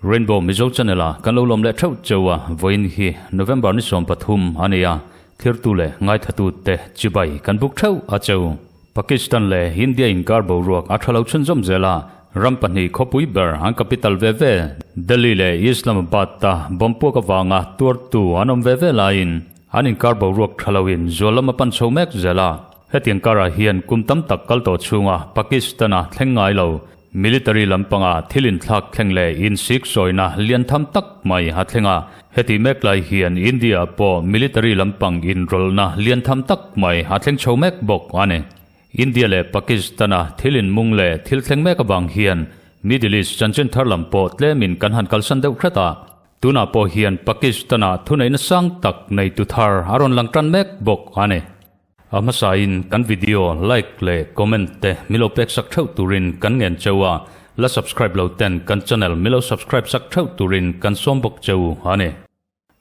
Rainbow Mizo Channel a kan lo lawm leh theuh cheu a, vawiin hi November ni 13 a ni a, thirtu leh ngaithatu te chibai kan buk theuh a cheu. Pakistan leh India inkar boruak a tha lo chhunzawm zel a, ram pahnih khawpui ber an capital ve ve Delhi leh Islamabad ta bomb puak avanga tuartu an awm ve ve laiin an inkar boruak tha loin zual lam a pan chho mek zel a. Hetiang karah hian kum tam tak kal tawh chhunga Pakistan-a thleng ngai lo Military lampanga thil inthlak thleng leh insik sawina lian tham tak mai a thleng a, heti mek lai hian India pawh military lampang inrawlhna lian tham tak mai a thleng chho mek bawk a ni. India leh Pakistan-a thil inmung leh thil thleng mek avang hian Middle East chanchin thar lam pawh tlemin kan han kalsan deuh hret a, tunah pawh hian Pakistan-ah thuneihna sang tak neitu thar a rawn lang tan mek bawk a ni. A hmasain kan video like leh comment te milo pek sak theuh turin kan ngen cheu a, la subscribe lo ten kan channel milo subscribe sak theuh turin kan sawm bawk cheu a ni.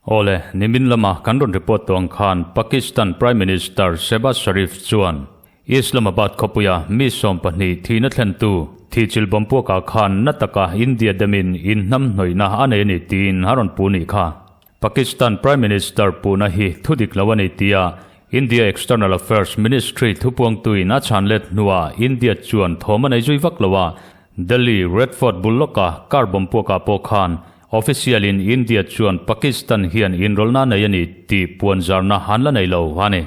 Awle, nimin lama kan rawn report tawh ang khan Pakistan Prime Minister Shehbaz Sharif chuan Islamabad khawpuia mi 20 thihna thlentu thihchilh bompuakah khan na taka India demin inhnamhnawihna a nei a ni tiin a rawn puh nih kha. Pakistan Prime Minister puhna hi thudik lo a ni tia India External Affairs Ministry thupuangtuin a chhan let hnuah India chuan thawm a nei zui vak lo a, Delhi Red Fort bul lawka car bomb puakah pawh khan official in India chuan Pakistan hian inrawlhna a nei a ni tih puanzarna an la nei lo a ni.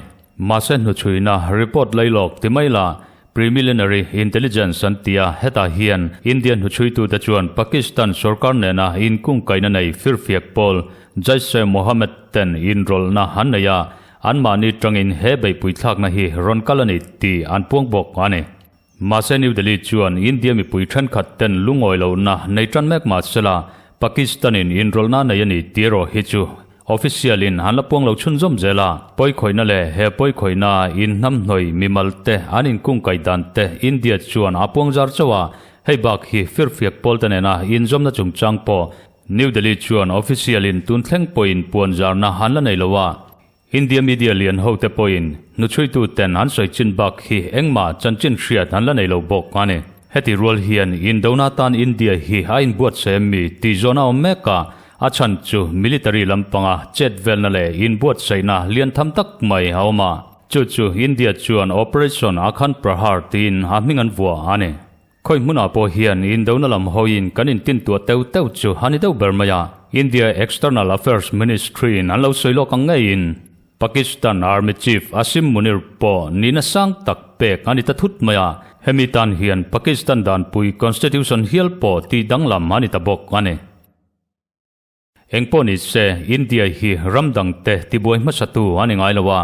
Mahse hnuchhuina report lailawk ti mai la Preliminary Intelligence an ti a, hetah hian India hnuchhuitute chuan Pakistan sorkar nena inkungkaihna nei firfiak pawl Jaish-e-Mohammed ten inrawlhna an nei a, anmahni tangin he beihpui thlakna hi rawn kal a ni tih an puang bawk a ni. Mahse New Delhi chuan India mipui thenkhat ten lungawi lohna nei tan mek mah sela Pakistan-in inrawlhna nei a ni tih erawh hi chu Official in an la puang lo chhunzawm zel a, pawikhawihna leh he pawikhawihna in hnamhnawih mimal te an inkungkaih dan te India chuan a puang zar chauh a, hei bak hi firfiak pawl te nena inzawmna chungchang pawh New Delhi chuan official in tun thleng pawhin puan zarna an la nei lo a, India media lian ho te pawhin hnuchhuitu ten an sawi chin bak hi engmah chanchin hriat an la nei lo bawk a ni. Heti rual hian Indona tan India hi a inbuatsaih em mi tih zawhna awm mek a, A chhan chu military lampanga chet velna leh inbuatsaihna lian tham tak mai a awm a, chu chu India chuan Operation Akhand Prahar tiin a hming an vuah a ni. Khawi hmunah pawh hian Indona lam hawiin kan intintuah teuh teuh chu a ni deuh ber mai a, India External Affairs Ministry-in an lo sawi lawk ang ngeiin Pakistan Army Chief Asim Munir pawh nihna sang tak pek a ni ta thut mai a, hemi tan hian Pakistan danpui Constitution hial pawh tih danglam a ni ta bawk a ni. Engpawh ni se, India hi ram dangte tibuai hmasatu a ni ngai lo a.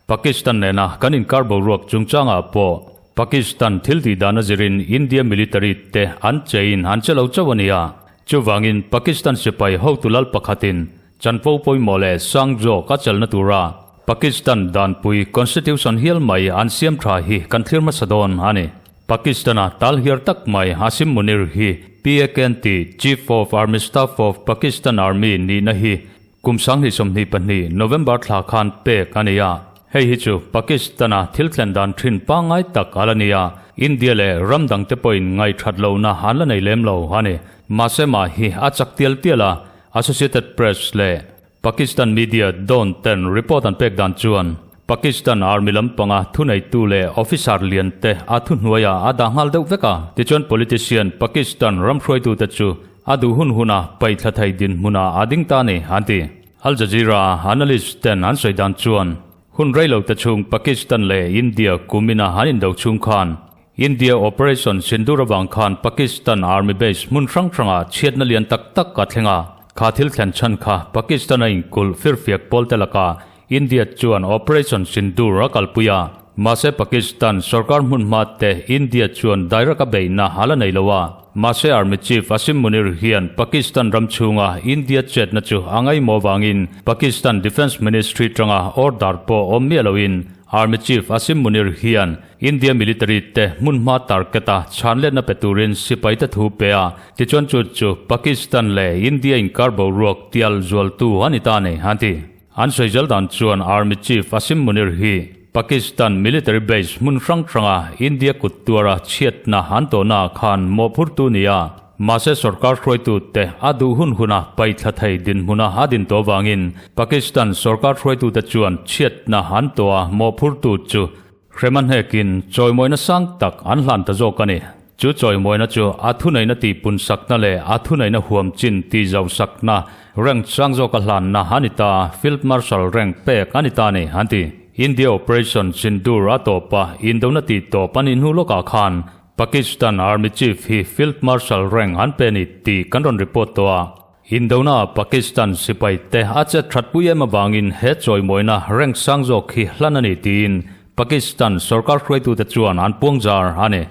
Pakistan nena kan inkar boruak chungchangah pawh Pakistan thil tih dan a zirin India military te an chein an che lo chauh a ni a. Chuvangin Pakistan sipai hotu lal pakhatin chanvo pawimawh leh sang zawk a chelna tura Pakistan danpui constitution hial mai an siam tha hi kan thlir hmasa dawn a ni. Pakistan-a tal hiar tak mai Asim Munir hi PAKNT, Chief of Army Staff of Pakistan Army nihna hi kum 2022 November thla khan pek a ni a. Hei hi chu Pakistan-a thil thlen dan thin pangngai tak a la ni a, India leh ram dangte pawhin ngaihthat lohna an la nei lem lo a ni. Mahse mah hi a chak tial tial a, Associated Press leh Pakistan media Dawn ten report an pek dan chuan Pakistan Army lampanga thuneitu leh officer lian te a thuhnuaiah a dah nghal deuh vek a. Tichuan politician Pakistan ram hruaitute chu a duh hun huna paihthla thei dinhmunah a ding ta a ni, an ti. Al Jazeera analyst ten an sawi dan chuan hun reilo te chhung Pakistan leh India kumina an indo chhung khan India Operation Sindoor avang khan Pakistan Army base hmun hrang hrangah chhiatna lian tak tak a thleng a, kha thil thlen chhan kha Pakistan a inkulh firfiak pawl te lakah India chuan Operation Sindoor a kalpui a, mahse Pakistan sorkar hmun hma te India chuan direct a beihna a la nei lo a, mahse Army Chief Asim Munir hian Pakistan ram chhunga India chetna chu a ngaihmawh avangin Pakistan Defence Ministry tanga order pawh awm miah loin Army Chief Asim Munir hian India military te hmunhma target a chhanletna pe turin sipai te thu pe a, tichuan chu chu Pakistan leh India inkar boruak tial zualtu a ni ta a ni, an ti. An sawi zel dan chuan Army Chief Asim Munir hi Pakistan military base hmun hrang hranga India kut tuara chhiatna an tawhnaah khan mawhphurtu ni a, mahse sorkar hruaitute a duh hun huna paihthla thei dinhmuna a din tawh avangin Pakistan sorkar hruaitute chuan chhiatna an tawha mawhphurtu chu Hrema hnekin chawimawina sang tak an hlan ta zawk a ni. Chu chawimawina chu a thuneihna tihpun sakna leh a thuneihna huam chin tihzauhsakna rank sang zawka hlanna a ni ta, Field Marshal rank pek a ni ta a ni, an ti. India Operation Sindoor a tawp a, indona tihtawp a nih hnu lawkah khan Pakistan Army Chief hi Field Marshal rank an pe a ni tih kan rawn report tawh a. Indona Pakistan sipai te a chet that pui em avangin he chawimawina rank sang zawk hi hlan a ni tiin Pakistan sorkar hruaitute chuan an puangzar a ni.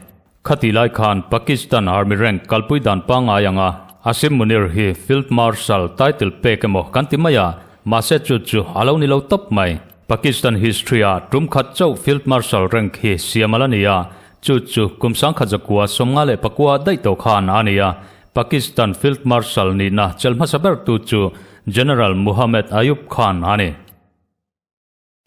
Khati lai khan Pakistan Army rank kalpui dan pangngai anga Asim Munir hi Field Marshal title pek emaw kan ti mai a, mahse chu chu a lo ni lo tawp mai. Pakistan history ah tum khat chauh Field Marshal rank hi siam a la ni a, chu chu kum sangkhat zakua 54 daih tawh khan a ni a, Pakistan Field Marshal nihna chel hmasa bertu chu General Muhammad Ayub Khan a ni.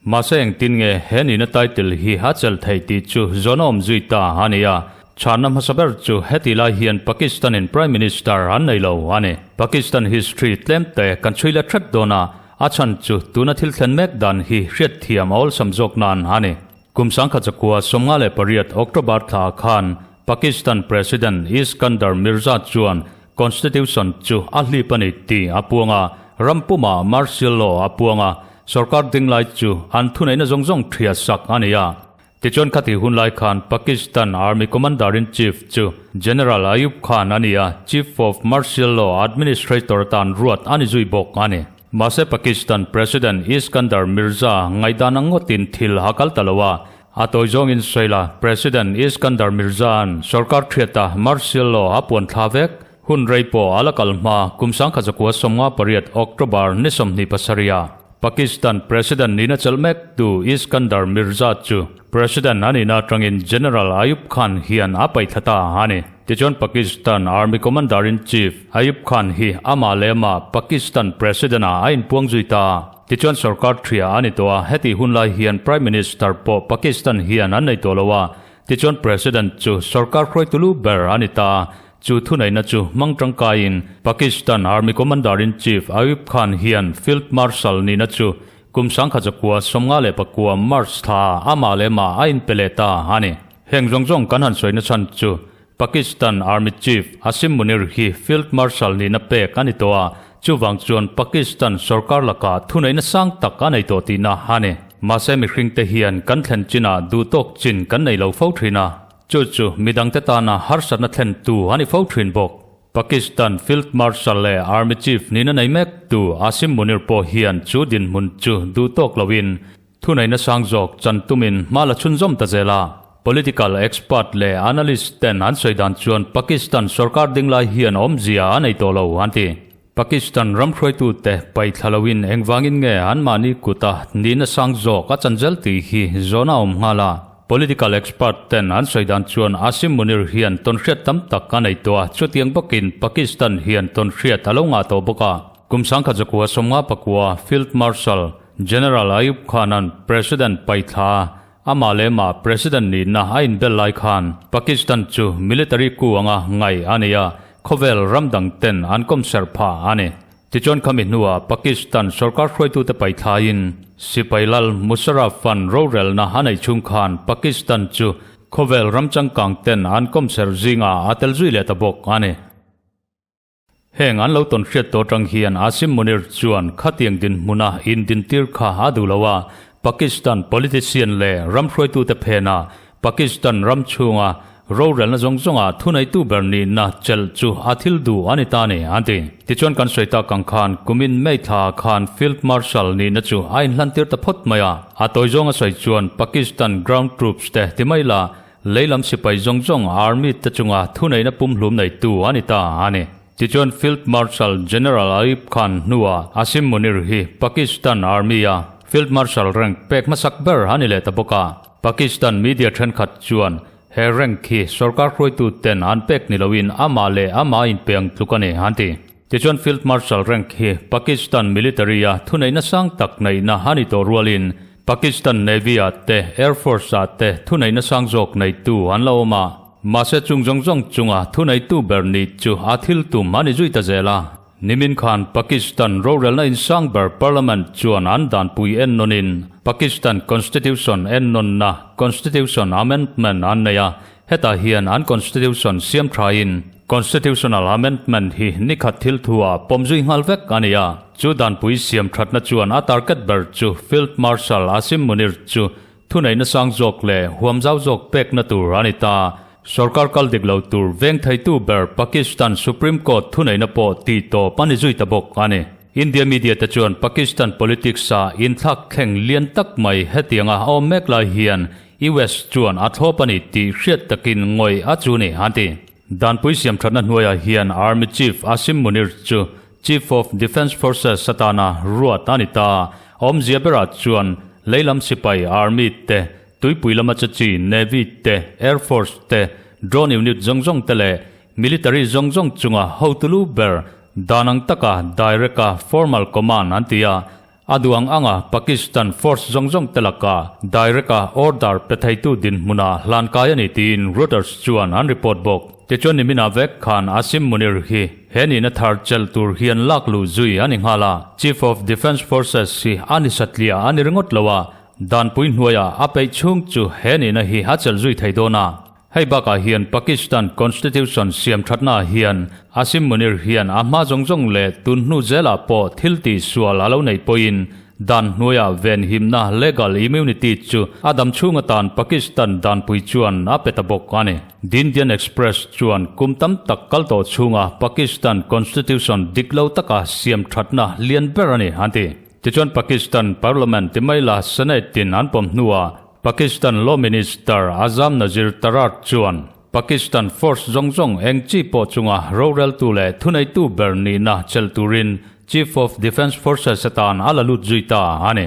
Mahse engtin nge he nihna title hi a chel theih tih chu zawn a awm zui ta a ni a, chhanna hmasa ber chu heti lai hian Pakistan-in Prime Minister an nei lo a ni. Pakistan history tlem te kan chhui let hret dawn a, a chhan chu tuna thil thlen mek dan hi hriatthiam a awlsam zawk nan a ni. Kum 1958 October thla khan Pakistan President Iskander Mirza chuan Constitution chu a hlip a ni tih a puang a, ram pumah martial law a puang a, sorkar ding lai chu an thuneihna zawng zawng thiah sak a ni a. Tichuan khati hun lai khan Pakistan Army Commander-in-Chief chu General Ayub Khan a ni a, Chief of Martial Law Administrator atan ruat a ni zui bawk a ni. Mahse Pakistan President Iskander Mirza ngaihdan ang ngawtin thil a kal ta lo a, a tawi zawngin sawi la, President Iskander Mirza-a'n sorkar thiata martial law a puan thla vek hun rei pawh a la kal hma kum 1958 October ni 27 ah Pakistan President nihna chelh mek tu Iskander Mirza chu President a nihna atangin General Ayub Khan hian a paihthla ta a ni. Tichuan Pakistan Army Commander-in-Chief Ayub Khan hi amah leh amah Pakistan President ah a inpuang zui ta. Tichuan sorkar thria a ni tawh a, heti hun lai hian Prime Minister pawh Pakistan hian an nei tawh lo a, tichuan President chu sorkar hruaitu lu ber a ni ta. Chu thuneihna chu hmang tangkaiin Pakistan Army Commander-in-Chief Ayub Khan hian Field Marshal nihna chu kum 1959 March thla amah leh amah a inpe leh ta a ni. Heng zawng zawng kan han sawi nachhan chu Pakistan Army Chief Asim Munir hi Field Marshal nihna pek a ni tawh a, chuvang chuan Pakistan sorkar lakah thuneihna sang tak a nei tawh tihna a ni. Mahse mihringte hian kan thlen chinah duhtawk chin kan nei lo fo thin a, chu chu midangte tana harsatna thlentu a ni fo thin bawk. Pakistan Field Marshal leh Army Chief nihna nei mektu Asim Munir pawh hian chu dinhmun chu duhtawk loin Thuneihna sang zawk chan tumin hma la chhunzawm ta zel a, political expert leh analyst ten an sawi dan chuan Pakistan sorkar ding lai hian awmzia a nei tawh lo an ti. Pakistan ram hruaitute paihthla loin engvangin nge anmahni kuta nihna sang zawk a chan zel tih hi zawhna a awm nghal a. Political expert ten an sawi dan chuan Asim Munir hian tawnhriat tam tak a nei tawh a, chutiang bawkin Pakistan hian tawnhriat a lo ngah tawh bawk a. Kum 1959 Field Marshal General Ayub Khan-a'n President paithla amah leh amah President nihna a inbel lai khan Pakistan chu military coup anga ngaih a ni a, khawvel ram dang ten an kawm serh phah a ni. Tichuan khami hnuah Pakistan sorkar hruaitute paithlain Sipai Lal Musharraf-a'n rorelna a neih chhung khan Pakistan chu khawvel ram changkang ten an kawm serh zingah a tel zui leh ta bawk a ni. Heng an lo tawn hriat tawh atang hian Asim Munir chuan khatiang dinhmuna indintir kha a duh lo a, Pakistan politician leh ram hruaitute phena Pakistan ram chhunga rorelna zawng zawnga thuneitu ber nihna chelh chu a thil duh a ni ta ni, an ti. Tichuan kan sawi tak ang khan kumin May thla khan Field Marshal nihna chu a inhlantir ta phawt mai a, a tawi zawnga sawi chuan Pakistan ground troops te ti mai la Leilam sipai zawng zawng Army te chunga thuneihna pumhlum neitu a ni ta a ni. Tichuan Field Marshal General Ayub Khan hnuah Asim Munir hi Pakistan Army a Field Marshal rank pek hmasak ber a ni leh ta bawk a. Pakistan media thenkhat chuan he rank hi sorkar hruaitu ten an pek ni loin amah leh amah a inpe ang tluk a ni an ti. Tichuan Field Marshal rank hi Pakistan military-a thuneihna sang tak neihna a ni tawh rualin Pakistan Navy-ah te Air Force-ah te thuneihna sang zawk neitu an la awm a. Mahse chung zawng zawng chunga thuneitu ber nih chu a thil tum a ni zui ta zel a. Nimin khan Pakistan rorelna insang ber Parliament chuan an danpui ennawnin Pakistan Constitution ennawnna Constitution Amendment an nei a, hetah hian an Constitution siam thain Constitutional Amendment hi nikhat thil thu-ah pawm zui nghal vek a ni a. Chu danpui siam thatna chuan a target ber chu Field Marshal Asim Munir chu Thuneihna sang zawk leh huam zau zawk pekna tur a ni ta. Sorkar kal dik lo tur veng theitu ber Pakistan Supreme Court thuneihna pawh tih tawp a ni zui ta bawk a ni. India media te chuan Pakistan politics ah inthlak thleng lian tak mai hetianga a awm mek lai hian US chuan a thlawp a ni tih hriat takin ngawih a chu ni an ti. Danpui siamthatna hnuaiah hian Army Chief Asim Munir chu Chief of Defence Forces atana ruat a ni ta. Awmzia berah chuan leilam sipai, Army, te, tuipui lama chachi, Navy, te, Air Force te, drone unit zawng zawng te leh military zawng zawng chunga hotulu ber dan ang taka direct-a formal command an ti a. A duh ang anga Pakistan force zawng zawng te laka direct-a order pe theitu dinhmunah hlan kai a ni tiin Reuters chuan an report bawk. Tichuan niminah vek khan Asim Munir hi he nihna thar chelh tur hian lak luh zui a ni nghal a, Chief of Defence Forces hi a ni satliah a ni ringawt lo a, danpui hnuaiah a peih chhung chu he nihna hi a chelh zui thei dawn a. Hei bakah hian Pakistan Constitution siam thatnaah hian Asim Munir hian a hma zawng zawng leh tun hnu zelah pawh thil tih sual a lo neih pawhin dan hnuaiah venhimna legal immunity chu a dam chhung atan Pakistan danpui chuan a pe ta bawk a ni. The Indian Express chuan kum tam tak kal tawh chhunga Pakistan Constitution dik lo taka siam thatna lian ber a ni an ti. Tichuan Pakistan Parliament ti mai la Senate tin an pawm hnuah Pakistan Law Minister Azam Nazir Tarar chuan Pakistan force zawng zawng eng chi pawh chunga roreltu leh thuneitu ber nihna chelh turin Chief of Defence Forces atan a la lut zui ta a ni.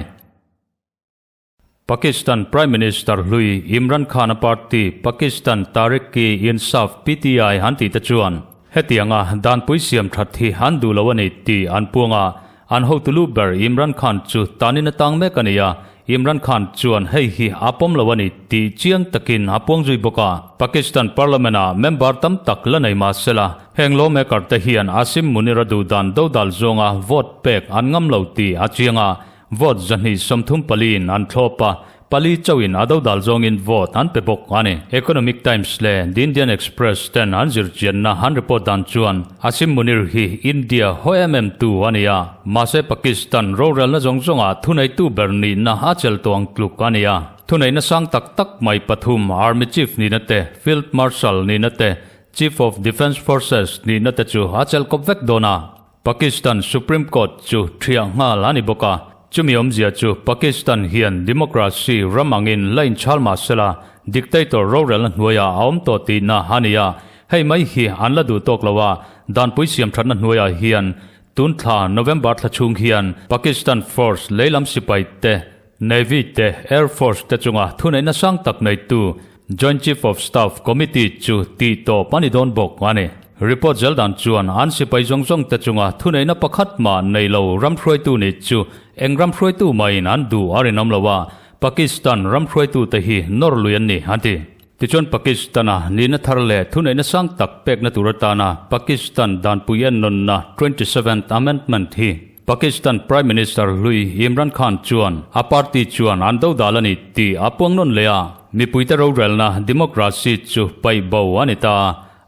Pakistan Prime Minister hlui Imran Khan-a party Pakistan Tehreek-e-Insaf, PTI, an tih te chuan hetianga danpui siam that hi an duh lo a ni tih an puang a, An hotu lu ber Imran Khan chu tanin a tang mek a ni a, Imran Khan chuan hei hi a pawm lo a ni tih chiang takin a puang zui bawk a. Pakistan Parliament-ah member tam tak la nei mah sela, heng lawmaker te hian Asim Munir-a duhdan dodal zawnga vote pek an ngam lo tih a chiang a, vote 234 in an thlawp a, Pali chauhin a dodal zawngin vote an pe bawk a ni. Economic Times leh The Indian Express ten an zirchianna an report dan chuan Asim Munir hi India haw em em tu a ni a, mahse Pakistan rorelna zawng zawngah thuneitu ber nihna a chelh tawh ang tluk a ni a. Thuneihna sang tak tak mai pathum Army Chief nihna te, Field Marshal nihna te, Chief of Defence Forces nihna te chu a chelh kawp vek dawn a. Pakistan Supreme Court chu thiah nghal a ni bawk a, chumi awmzia chu Pakistan hian democracy ram angin la inchhal mah sela, dictator rorelna hnuaiah a awm tawh tihna a ni a, hei mai hi an la duh tawk lo a, danpui siam thatna hnuaiah hian tun thla November thla chhung hian Pakistan Force leilam sipai te, Navy te, Air Force te chunga thuneihna sang tak neitu Joint Chief of Staff Committee chu tih tawp a ni dawn bawk a ni. Report zel dan chuan an sipai zawng zawng te chunga thuneihna pakhat mah nei lo ram hruaitu nih chu eng ram hruaitu mahin an duh a rinawm lo a, Pakistan ram hruaitu te hi nawr lui an ni an ti. Tichuan Pakistan-a nihna thar leh thuneihna sang tak pekna tur atana Pakistan danpui ennawnna 27th Amendment hi Pakistan Prime Minister hlui Imran Khan chuan a party chuan an dodal a ni tih a puang nawn leh a, mipuite rorelna democracy chu paih bo a ni ta,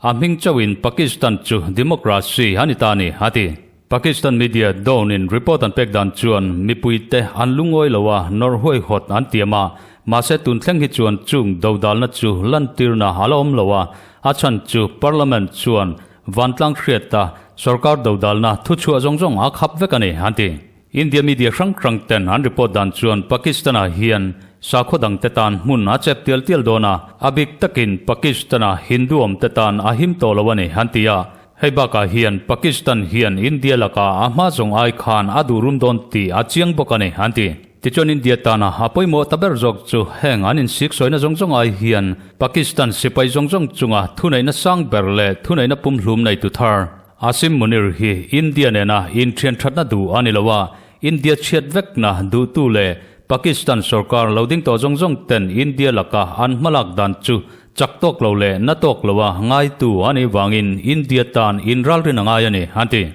a hming chauhin Pakistan chu democracy a ni ta a ni, a ti. Pakistan media Dawn in report an pek dan chuan mipuite an lungawi lo a, nawr huaihawt an tiam a, mahse tun thleng hi chuan chung dodalna chu lantirna a la awm lo a, a chhan chu Parliament chuan vantlang hriata sorkar dodalna thuchhuah zawng zawng a khap vek a ni, an ti. India media hrang hrang ten an report dan chuan Pakistan-ah hian sakhaw dangte tan hmun a chep tial tial dawn a, a bik takin Pakistan-a Hindu awmte tan a him tawh lo a ni, an ti a. Hei bakah hian Pakistan hian India lakah a hma zawng ai khan a duh rum dawn tih a chiang bawk a ni, an ti. Tichuan India tana a pawimawh ta ber zawk chu heng an insik sawina zawng zawng ai hian Pakistan sipai zawng zawng chunga thuneihna sang ber leh thuneihna pumhlum neitu thar. Asim Munir hi India nena inthianthatna duh a ni lo a, India chhiat vekna duhtu leh Pakistan sorkar lo ding tawh zawng zawng ten India laka an hmalak dan chu chak tawk lo leh na tawk loa ngaitu a nih vangin India tan inralrin a ngai a ni, an ti.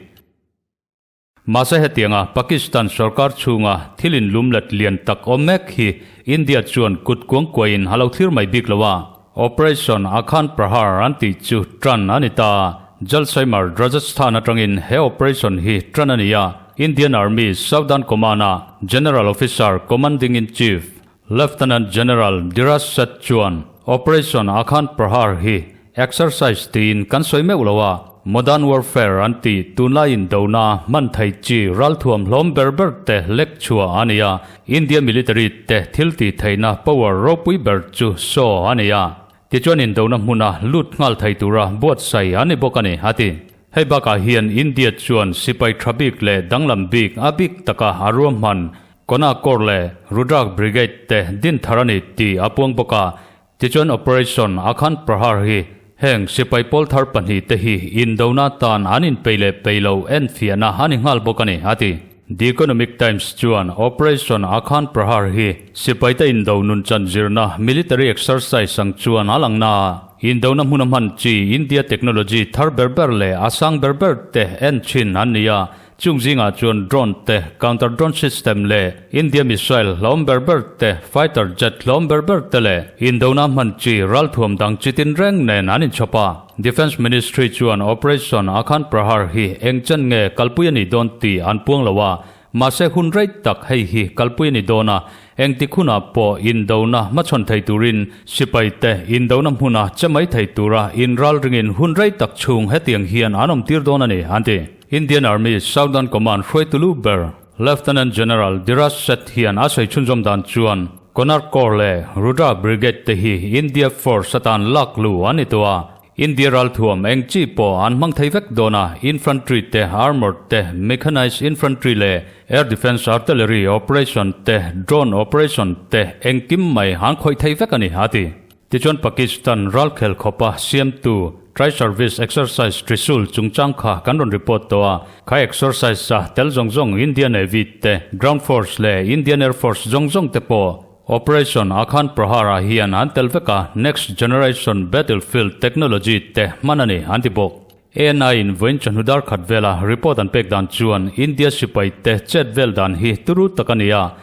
Mahse hetianga Pakistan sorkar chhunga thil inlumlet lian tak awm mek hi India chuan kut kuangkuahin a lo thlir mai bik lo a. Operation Akhand Prahar an tih chu tan a ni ta. Jalsaimar, Rajasthan atangin he operation hi tan a ni a. Indian Army Southern Command-a General Officer Commanding-in-Chief, Lieutenant General Dhiraj Seth chuan Operation Akhand Prahar hi exercise tiin kan sawi meuh lo a, modern warfare an tih tunlai indona hman thei chi ralthuam hlawm ber ber te lek chhuah a ni a, India military te thil tih theihna power ropui ber chu saw a ni a, tichuan indona hmuna lut nghal thei tura buatsaih a ni bawk a ni, a ti. Hei bakah hian India chuan sipai tha bik leh danglam bik a bik taka a ruahman Kona Corps leh Rudrak Brigade te din thar a ni tih a puang bawk a, tichuan Operation Akhand Prahar hi heng sipai pawl thar pahnihte hi indona tan an inpei leh pei lo enfiahna a ni nghal bawk a ni, a ti. The Economic Times chuan Operation Akhand Prahar hi sipaite indo nunchan zirna military exercise ang chuan a lang na a, indona hmuna hman chi India technology thar ber ber leh a sang ber ber te en thin an ni a, Chung zingah chuan drone te, counter drone system leh India missile hlawm ber ber te, fighter jet hlawm ber ber te leh indona hman chi ralthuam dang chi tin reng nen an inchhawp a. Defence Ministry chuan Operation Akhand Prahar hi eng chen nge kalpui a nih dawn tih an puang lo a, mahse hun rei tak hei hi kalpui a ni dawn a, engtik hunah pawh indona hmachhawn thei turin sipai te indona hmuna che mai thei tura inralringin hun rei tak chhung hetiang hian an awmtir dawn a ni, an ti. Indian Army Southern Command hruaitu lu ber Lieutenant General Dhiraj Seth hian a sawi chhunzawm dan chuan Konark Corps leh Rudra Brigade te hi India Force atan lak lu an ni tawh a, India ralthuam eng chi pawh an hmang thei vek dawn a, Infantry te, Armoured te, Mechanised Infantry leh Air Defence Artillery Operation te, Drone Operation te engkim mai an khawih thei vek a ni, a ti. Tichuan Pakistan ralkhel khawpa siamtu Tri-Service Exercise Trishul chungchang kha kan rawn report tawh a, kha exercise a tel zawng zawng India Navy te, Ground Force leh Indian Air Force zawng zawng te pawh Operation Akhand Prahar ah hian an tel vek a, Next Generation Battlefield Technology te hman a ni an ti bawk. ANI in vawiin chawhnu dar khat vela report an pek dan chuan India sipai te chet vel dan hi turu tak a ni a,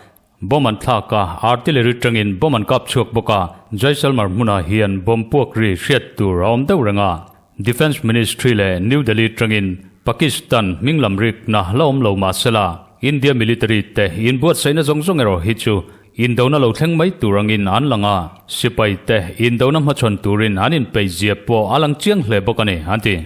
Bomb an thlak a, artillery tangin bomb an kap chhuak bawk a, Jaisalmer hmunah hian bomb puak ri hriat tur a awm deuh reng a. Defence Ministry leh New Delhi tangin Pakistan hming lam rikna la awm lo mah sela, India military te inbuatsaihna zawng zawng erawh hi chu indona lo thleng mai tur angin an lang a, sipai te indona hmachhawn turin an inpeihzia pawh a lang chiang hle bawk a ni, an ti.